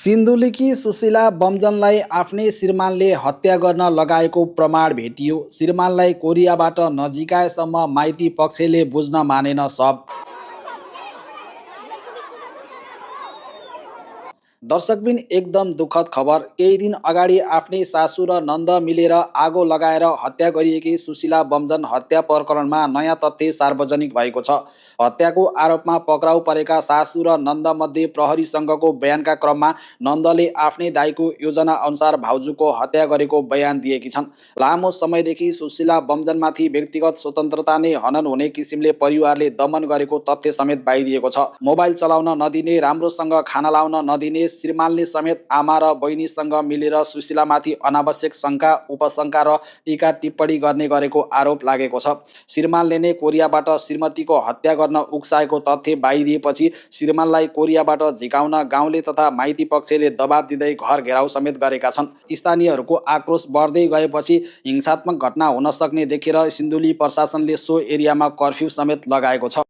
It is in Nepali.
सिन्धुलीकी सुशीला बमजनलाई आफ्नै श्रीमानले हत्या गर्न लगाएको प्रमाण भेटियो। श्रीमानलाई कोरियाबाट नजिकाएसम्म माइती पक्षले बुझ्न मानेन सब। दर्शकबिन एकदम दुःखद खबर। केही दिन अगाडि आफ्नै सासू र नन्द मिलेर आगो लगाएर हत्या गरिएकी सुशीला बमजन हत्या प्रकरणमा नयाँ तथ्य सार्वजनिक भएको छ। हत्याको आरोपमा पक्राउ परेका सासू र नन्दमध्ये प्रहरीसँगको बयानका क्रममा नन्दले आफ्नै दाइको योजना अनुसार भाउजूको हत्या गरेको बयान दिएकी छन्। लामो समयदेखि सुशीला बमजनमाथि व्यक्तिगत स्वतन्त्रता नै हनन हुने किसिमले परिवारले दमन गरेको तथ्य समेत बाहिरिएको छ। मोबाइल चलाउन नदिने, राम्रोसँग खाना लाउन नदिने, श्रीमानले समेत आमा र बहिनीसँग मिलेर सुशीलामाथि अनावश्यक शङ्का, उपशङ्का र टीका टिप्पणी गर्ने गरेको आरोप लागेको छ। श्रीमानले नै कोरियाबाट श्रीमतीको हत्या गर्न उक्साएको तथ्य बाहिरिएपछि श्रीमानलाई कोरियाबाट झिकाउन गाउँले तथा माइती पक्षले दबाब दिँदै घर घेराउ समेत गरेका छन्। स्थानीयहरूको आक्रोश बढ्दै गएपछि हिंसात्मक घटना हुन सक्ने देखेर सिन्धुली प्रशासनले सो एरियामा कर्फ्यू समेत लगाएको छ।